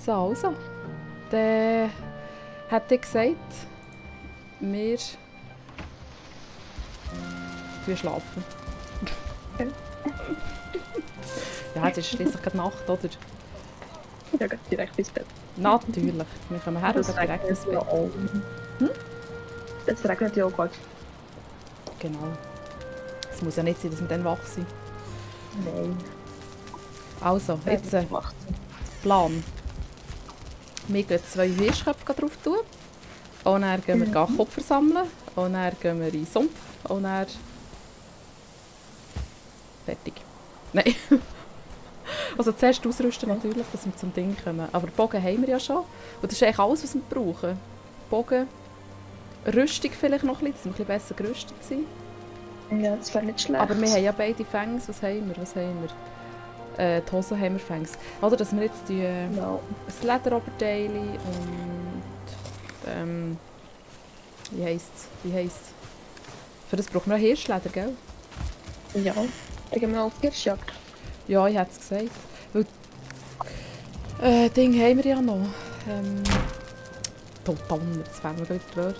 So, also. Dann hätte ich gesagt, wir schlafen. Ja, es ist schliesslich gerade Nacht, oder? Ja, geht direkt ins Bett. Natürlich. Wir kommen her und gehen direkt ins Bett. Es regnet ja auch gerade. Genau. Es muss ja nicht sein, dass wir dann wach sind. Nein. Also, jetzt Plan. Wir gehen 2 Hirschköpfe drauf tun. Und dann gehen wir Kupfer sammeln. Und dann gehen wir in den Sumpf. Und dann... Fertig. Nein. Also zuerst ausrüsten natürlich, dass wir zum Ding kommen. Aber Bogen haben wir ja schon. Und das ist eigentlich alles, was wir brauchen. Bogen, Rüstung vielleicht noch ein bisschen, dass wir ein bisschen besser gerüstet sind. Ja, das wäre nicht schlecht. Aber wir haben ja beide Fangs. Was haben wir? Die Hosen haben wir Fangs. Oder dass wir jetzt die, das Lederoberteil und wie heisst's? Für das brauchen wir Hirschleder, gell? Ja, dann gehen wir auf die Hirschjagd. Ja, ich hätte es gesagt. Weil Ding haben wir ja noch. Donner, jetzt fehlen mir die Wörter.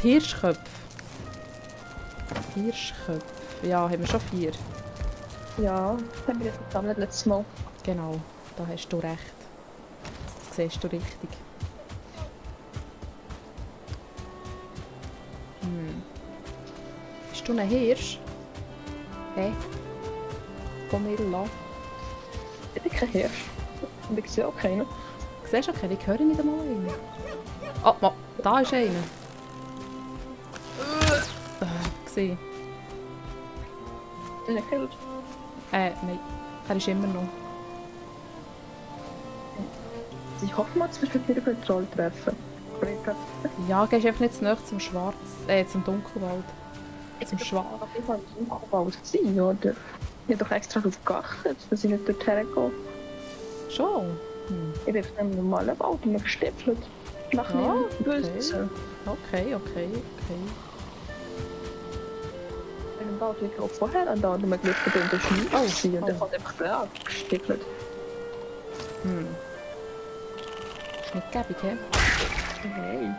Die Hirschköpfe. Ja, haben wir schon 4. Ja, das haben wir jetzt gesammelt letztes Mal. Genau, da hast du recht. Das siehst du richtig. Bist du ein Hirsch? Hä? Komm mir lassen. Ich bin kein Hirsch. Und ich sehe auch keinen. Du siehst auch keinen, ich höre nicht einmal einen. Oh, da ist einer. Gesehen. Ist er gekillt? Nein. Er ist immer noch. Ich hoffe mal, dass wir wieder einen Troll treffen. Ja, gehst einfach nicht zu nahe zum zum Dunkelwald. Zum Schwarz. Ich war im Dunkelwald gewesen, oder? Ich habe doch extra darauf geachtet, dass ich nicht dort hergehe. Schon? Ich bin auf einem normalen Wald und gestiefelt. Nach mir böse. Okay. In dem Wald liegt auch vorher an da, und man glückt in der Schnee. Und der kommt einfach da gestiefelt. Ist nicht gäbig, hä? Nein.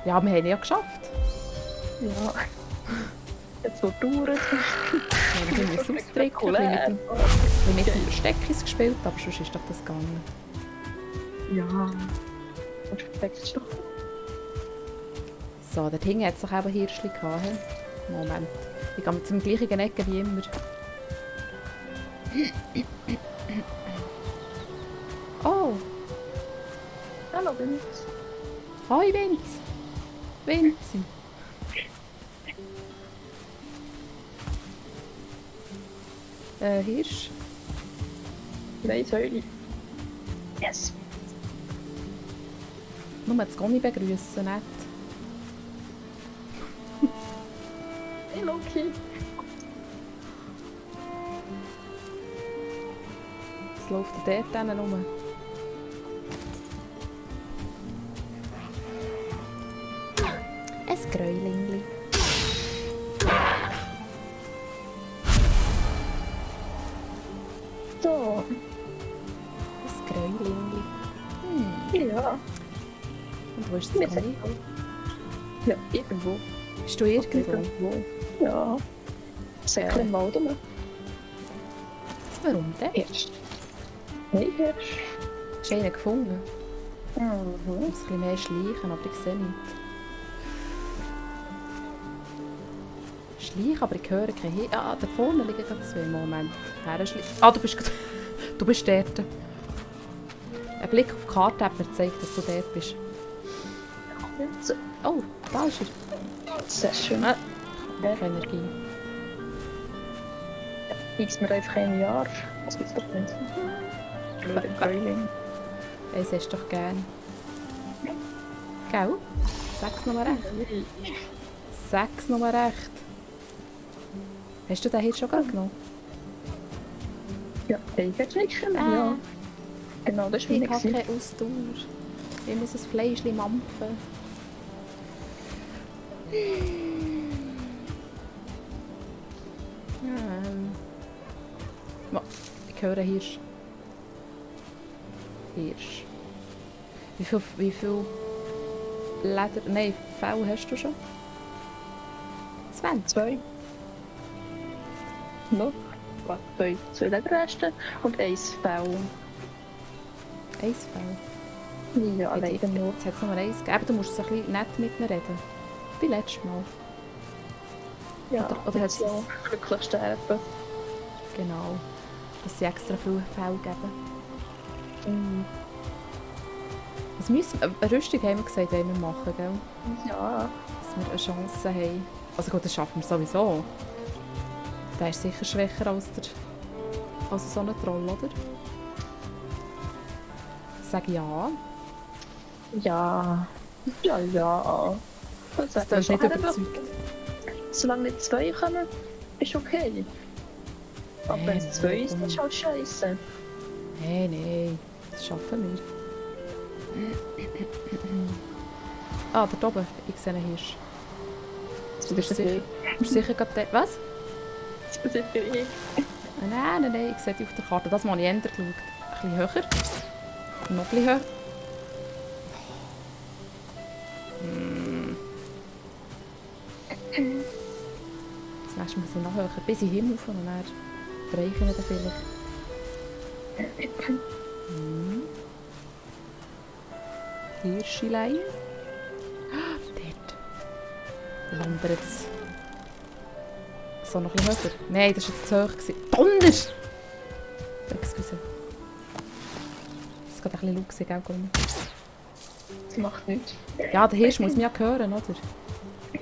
Ja, wir haben ja geschafft. Ja. Jetzt wo dauert es. Ja, wir haben es ausdrücken. Wir haben mit dem Steckis gespielt, aber sonst ist doch das gegangen. Ja. Und versteckst du doch. So, dort hinten hat es doch eben Hirschli gehabt. Moment. Ich gehe zum gleichen Ecke wie immer. Oh! Hallo, Vince. Hoi, Vinzi! Hirsch? Nein, Säule. Yes. Nur das Goni begrüßen, nicht? Hey, Loki. Was läuft denn dort rum? Ein Gräulingli. So. Ein Gräulingli. Ja. Und wo ist das Goni? Ja, irgendwo. Bist du irgendwo? Ja. Säckchen im Wald rum. Warum denn? Hirsch. Nein, Hirsch. Hast du einen gefunden? Ich muss Mhm. ein bisschen mehr schleichen, aber ich sehe nichts. Schleichen, aber ich höre keinen Hirsch. Ah, da vorne liegen gerade 2. Moment. Ah, du bist dort. Ein Blick auf die Karte hat mir gezeigt, dass du dort bist. Jetzt. Oh, da ist er. Sehr schön. Keine Energie. X mir einfach ein Jahr. Das gibt's doch nicht. Blöde Gräuling. Es hast du doch gern. Gell? Sag's nochmal recht. Sag's nochmal recht. Hast du den hier schon genommen? Ja, ich hätte nicht können. Ja. Genau, das ist Ich meine habe gewesen. keine Ausdauer. Ich muss ein Fleischchen mampfen. Ich höre Hirsch. Hirsch. Wie viel Leder... Nein, Fell hast du schon? 20. 2. Noch? Warte, 2 Lederresten und 1 Fell. 1 Fell? Ja, leider nur. Jetzt hat es nur 1 gegeben. Du musst so ein bisschen nett mit mir reden. Wie letztes Mal. Ja, oder hat es... ja glücklich sterben. Genau. Dass sie extra viel Fell geben. Mhm. Was müssen wir... Eine Rüstung haben wir gesagt, wollen wir machen, gell? Ja. Dass wir eine Chance haben. Also gut, das schaffen wir sowieso. Der ist sicher schwächer als so ein Troll, oder? Sag ja. Ja. Ja, ja. Das ist nicht überzeugt. Solange nicht 2 kommen, ist okay. Aber wenn es 2 ist, dann ist halt scheiße. Nein, das schaffen wir. Ah, da oben. Ich sehe einen Hirsch. Du bist sicher gerade der... Was? Das ist sicher ich. Nein, ich sehe die auf der Karte. Das habe ich ändert geschaut. Ein bisschen höher. Noch ein bisschen höher. Das nächste Mal muss ich noch höher. Bis ich hinlaufe und dann bereiche ich ihn dann vielleicht. Hirschlein. Dort. Wandert es. So, noch ein bisschen höher. Nein, das war jetzt zu hoch. Donner! Excuse. Das war gerade ein bisschen laut, gell, Gunnar? Das macht nichts. Ja, der Hirsch muss mich ja hören, oder?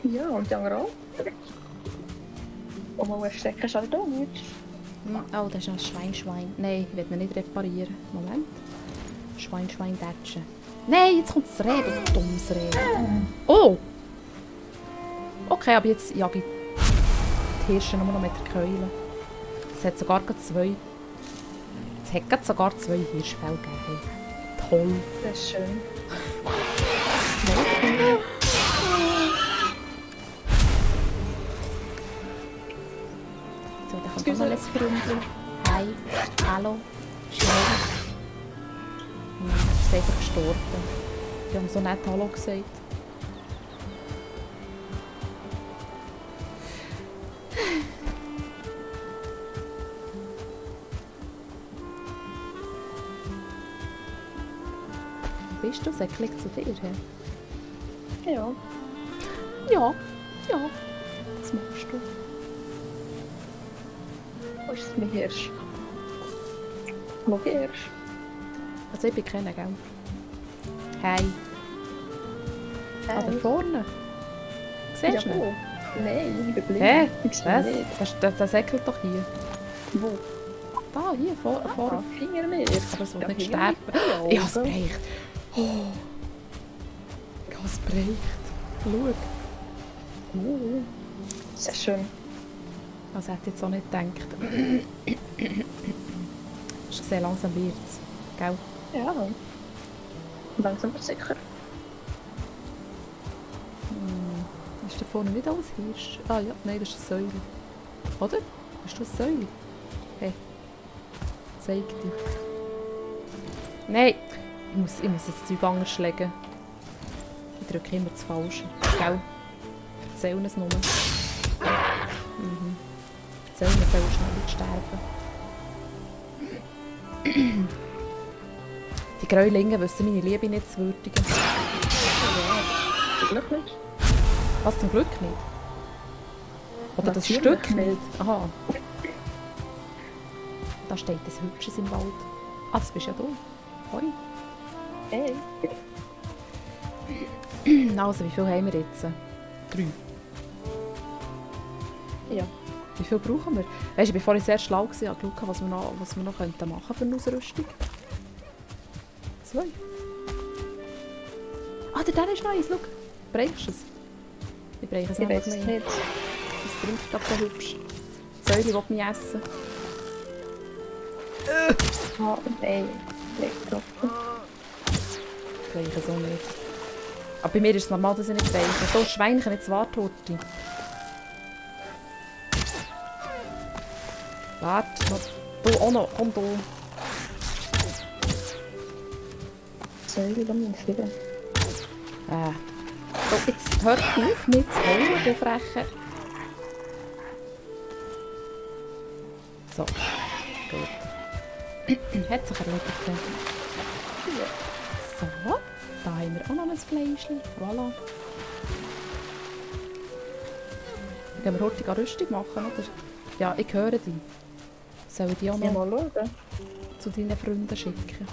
Ja, und die anderen auch. Und man muss stecken, ist halt auch nichts. Oh, das ist ein Schwein. Nein, ich will ihn nicht reparieren. Moment. Schwein, Datschen. Nein, jetzt kommt das Reh, du dummes Reh. Oh! Okay, aber jetzt jage ich die Hirsche nur noch mit der Keule. Es hat sogar 2. Es hat sogar 2 Hirschfälle gegeben. Toll. Das ist schön. So, da kommt auch noch ein Freundchen. Hi. Hallo. Schnell. Ist einfach gestorben. Die haben so nett Hallo gesagt. Bist du säcklich zu dir? He? Ja. Ja. Ja. Das machst du. Wo ist mein Hirsch? Wo Hirsch? Also ich bin keiner, gell? Hey. Ah, da vorne. Siehst du ihn? Wo? Nein, ich bin blind. Hä? Ich sehe nicht. Was? Der säckelt doch hier. Wo? Da, hier, vorne. Hinter mir. Aber es wird nicht sterben. Ich habe es bereicht. Oh. Ich habe es bereicht. Schau. Sehr schön. Also hätte ich jetzt auch nicht gedacht. Hast du gesehen, langsam wird es. Gell? Ja. Langsam aber sicher. Ist da vorne nicht alles Hirsch? Ah ja, nein, das ist eine Säule. Oder? Ist das eine Säule? Hey. Zeig dich. Nein! Ich muss das Zeug anders legen. Ich drücke immer das Falsche. Gell? Erzähl es nur. Erzähl mir, soll schnell nicht sterben. Die Gräulinge wissen meine Liebe nicht zu würdigen. Ja, zum Glück nicht. Was, zum Glück nicht? Oder das Natürlich Stück nicht. nicht? Aha. Da steht ein Hübsches im Wald. Ah, das bist ja du. Hoi. Hey. Also, wie viel haben wir jetzt? 3. Ja. Wie viel brauchen wir? Weißt du, bevor ich sehr schlau war, habe ich geschaut, was wir noch machen könnten für eine Ausrüstung. 2. Ah, der ist noch eins, schau. Brauchst du es? Ich brauche es Ich noch weiß es nicht. Das trinkt gerade so hübsch. Die Säule will mich essen. Ah, nein. Nicht getroffen. Ich brauche es auch nicht. Aber bei mir ist es normal, dass ich nicht brauche. So Schweinchen, jetzt warte, Horti. Warte, noch. Du auch noch, komm du. Säule, da muss ich wieder. So, jetzt hört auf mit zu heulen, du Freche. So, gut. Hat sich erledigt. So, da haben wir auch noch ein Fleischchen. Voilà. Gehen wir heute eine Rüstung machen, oder? Ja, ich höre die. Sollen wir die auch noch mal schauen? zu deinen Freunden schicken?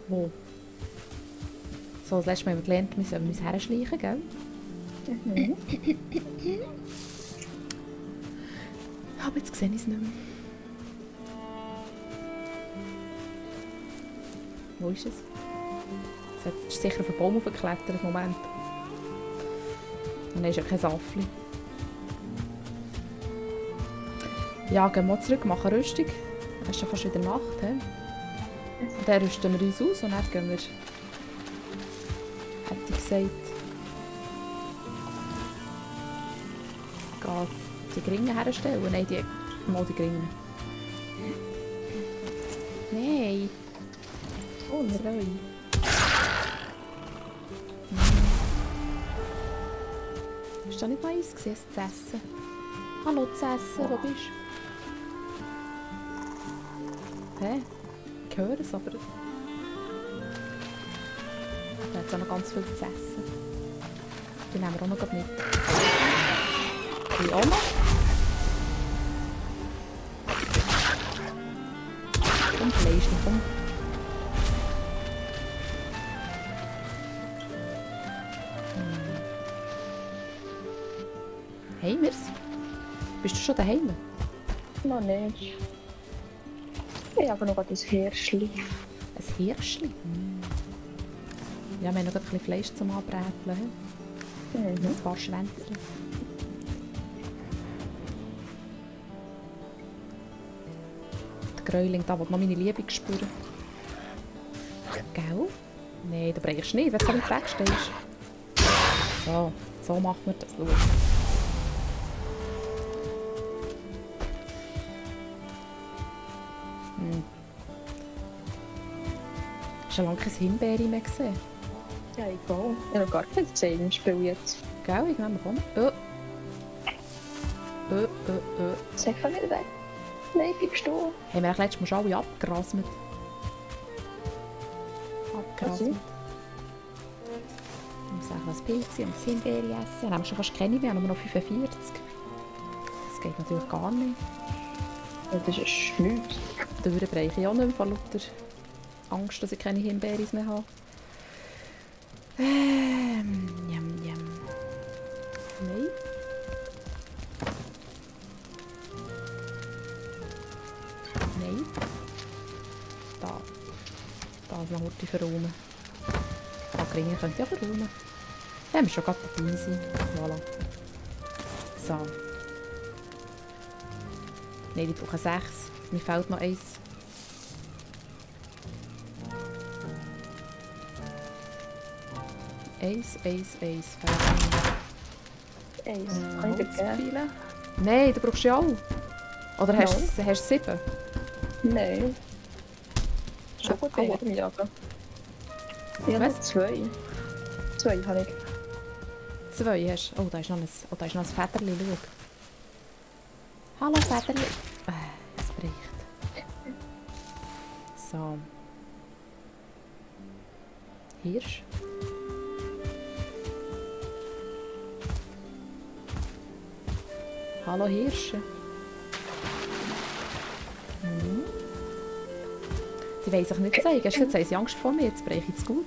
Wo? So, das letzte Mal haben wir gelernt, wir sollen uns herschleichen, gell? Mhm. Aber jetzt sehe ich es nicht mehr. Wo ist es? Es ist sicher auf den Baum aufgeklettert, Moment. Und dann ist ja kein Saffli. Ja, gehen wir zurück, machen Rüstung. Es ist schon fast wieder Nacht, he? Und dann rüsten wir uns aus und dann gehen wir... Hätte ich gesagt... Gehen die Gringen herstellen? Nein, mal die Gringen. Nein! Oh, zwei. Ist da nicht mal eins gewesen, zu essen? Hallo, zu essen, wo bist du? Hä? Ich höre es, aber... Da hat es auch noch ganz viel zu essen. Die nehmen wir auch noch mit. Die auch noch? Komm, Fleisch, komm. Haben wir's? Bist du schon daheim? Noch nicht. Ich habe noch ein Hirschli. Ein Hirschli? Ja, wir haben noch ein bisschen Fleisch zum Anbräteln. Ein paar Schwänzchen. Der Gräuling da will noch meine Liebe spüren. Gell? Nein, da brauchst du nicht, wenn du so weit wegstehst. So, so machen wir das. Schau. Hast du schon lange keine Himbeere mehr gesehen? Ja, egal. Ich habe noch gar keine Zeit im Spiel jetzt. Gell, ich nehme von. Sag von mir weg. Nein, bleibst du. Haben wir letztes Mal alle abgerasmet? Abgerasmet. Ich muss auch noch ein Pilz und ein Himbeere essen. Dann haben wir schon fast keine mehr, haben wir noch 45. Das geht natürlich gar nicht. Ja, das ist nichts. Die Dürre breche ich auch nicht mehr von lauter Angst, dass ich keine Himbeeris mehr habe. Jam. Nein. Nein. Da ist noch heute verräumen. Gringen könnt ihr ja verräumen. Ja, wir schon gerade dabei sein. Voilà. So. Nein, ich brauche 6. Mir fehlt noch 1. Eins. Kann ich dir geben? Nein, du brauchst ja auch. Oder hast du 7? Nein. Schon gut, ich habe jagen. Ich habe noch 2. 2 habe ich. 2 hast du? Oh, da ist noch ein Federli, schau. Hallo Federli. Es bricht. So. Hirsch. Hallo Hirsche. Die wollen sich nicht zeigen. Jetzt haben sie Angst vor mir. Jetzt breche ich es gut.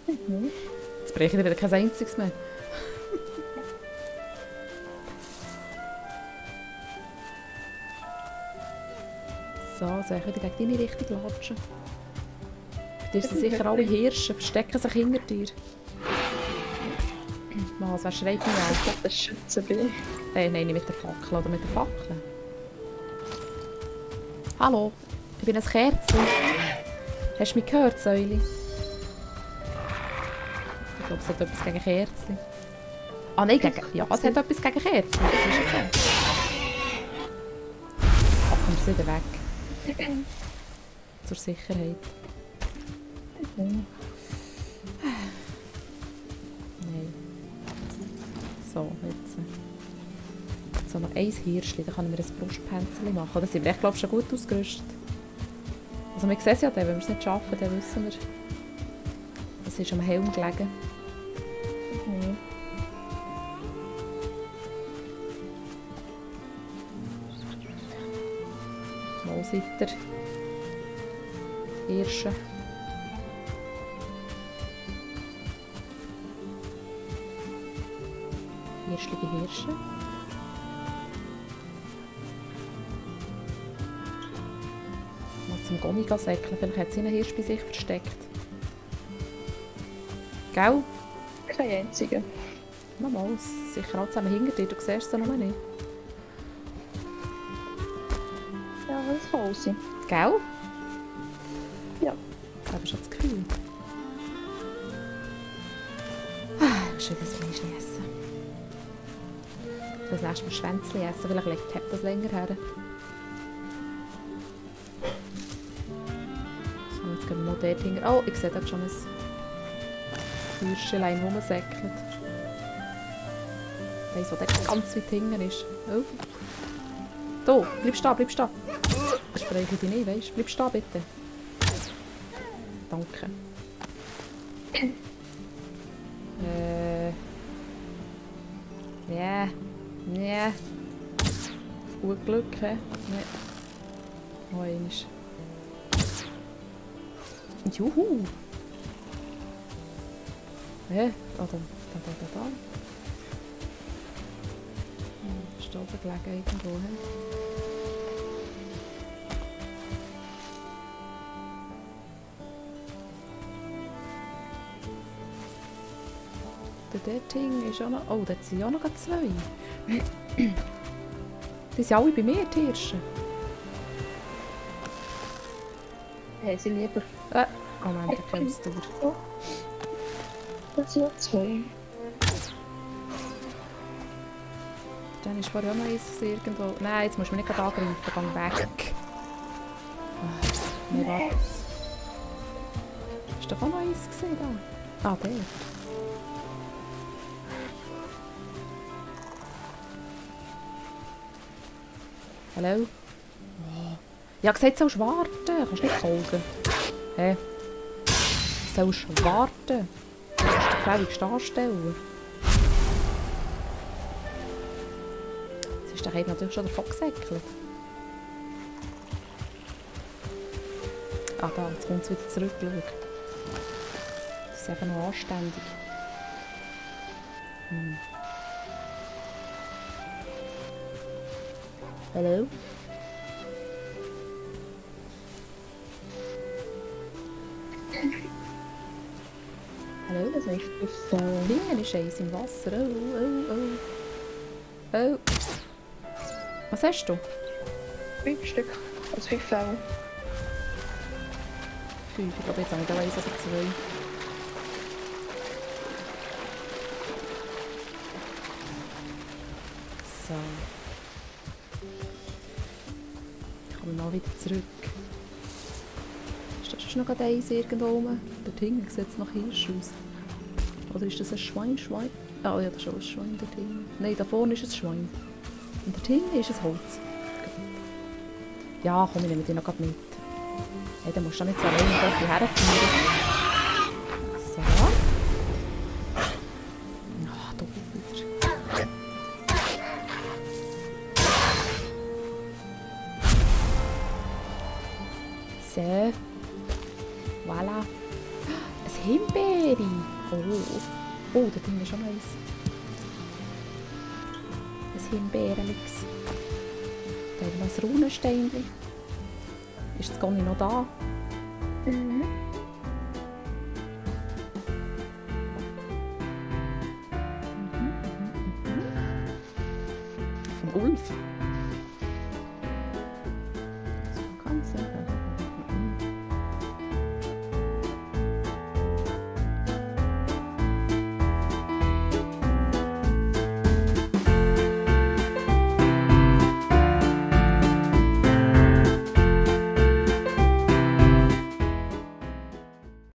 Jetzt breche ich wieder kein einziges mehr. So, soll ich wieder gegen deine Richtung latschen? Bei dir sind sicher alle Hirsche, verstecken sich hinter dir. Was, wer schreit mich an? Ich glaube, das schützen bin. Nein, nicht mit der Fackel oder mit der Fackel. Hallo, ich bin ein Kerzchen. Hast du mich gehört, Säuli? Ich glaube, es hat etwas gegen Kerzchen. Ah nein, ja, es hat etwas gegen Kerzchen, das ist ja so. es wieder weg. Zur Sicherheit. Mhm. Nein. So, jetzt. So, noch ein Hirschli, dann kann ich mir ein Brustpänzchen machen. Da sind wir echt, glaube ich, schon gut ausgerüstet. Also wir sehen es ja dann, wenn wir es nicht schaffen, dann wissen wir, es ist am Helm gelegen. Mhm. Wo seid ihr? Hirsche. Hirschlige Hirsche. Mal zum Gummi säckeln. Vielleicht hat sie einen Hirsch bei sich versteckt. Gell? Kein einziger. Nochmal, sicher auch zusammen hinter dir. Du siehst sie noch nicht. Ja, das kann auch sein. Gell? Ja. Ich habe schon das Gefühl. Schön das Fleisch essen. Das nächste Mal Schwänzchen essen, vielleicht legt das länger her. So, jetzt gehen wir noch dort hinten. Oh, ich sehe dort schon ein Hirschlein rumsäckelt. Weiss, wo der ganz weit hinten ist. Oh. Da, bleib stehen, bleib stehen. Das spreche ich dich nicht, weißt du? Bleib stehen, bitte. Danke. Ja. Ja. Gut Glück, hä? Ne. Noch einmal. Juhu! Hä? Da. Ist da oben gelegen irgendwo, hä? Dort hinten ist auch noch... Oh, dort sind auch noch zwei. Die sind alle bei mir, die Hirsche. Haben sie lieber. Moment, da kommst du. Das sind ja zwei. Dann ist vorher auch noch eins irgendwo... Nein, jetzt musst du mich nicht gerade angreifen, gang weg. Nee, warte. Ist doch auch noch eins gesehen da? Ah, der. Hallo? Oh. Ja, gesagt, du sollst warten. Kannst nicht folgen. Hä? Du sollst warten. Du musst dich gefälligst anstellen. Jetzt ist der Kind natürlich schon davon gesäckelt. Ah, da, jetzt kommt es wieder zurück. Schau. Das ist einfach noch anständig. Hallo? Hallo? Das ist nicht so. Hier ist eins im Wasser. Oh. Was hast du? 5 Stück. Also 5 Fälle. 5. Ich glaube, jetzt habe ich da 1 oder 2. So. Ich komme mal wieder zurück. Ist das noch gerade eins irgendwo rum? Dort hinten sieht es nach Hirsch aus. Oder ist das ein Schwein? Ah ja, das ist auch ein Schwein dort hinten. Nein, da vorne ist ein Schwein. Und dort hinten ist ein Holz. Ja, komm, ich nehme dich noch gerade mit. Hey, dann musst du nicht so alleine dort herführen. So. Ah, da wieder. So. Voilà. Ein Himbeere. Oh, da drin ist schon noch eins. Ein Himbeerenmix. Da haben wir noch ein Runensteinchen. Ist das Gonni noch da? Mhm. Vom Ulf.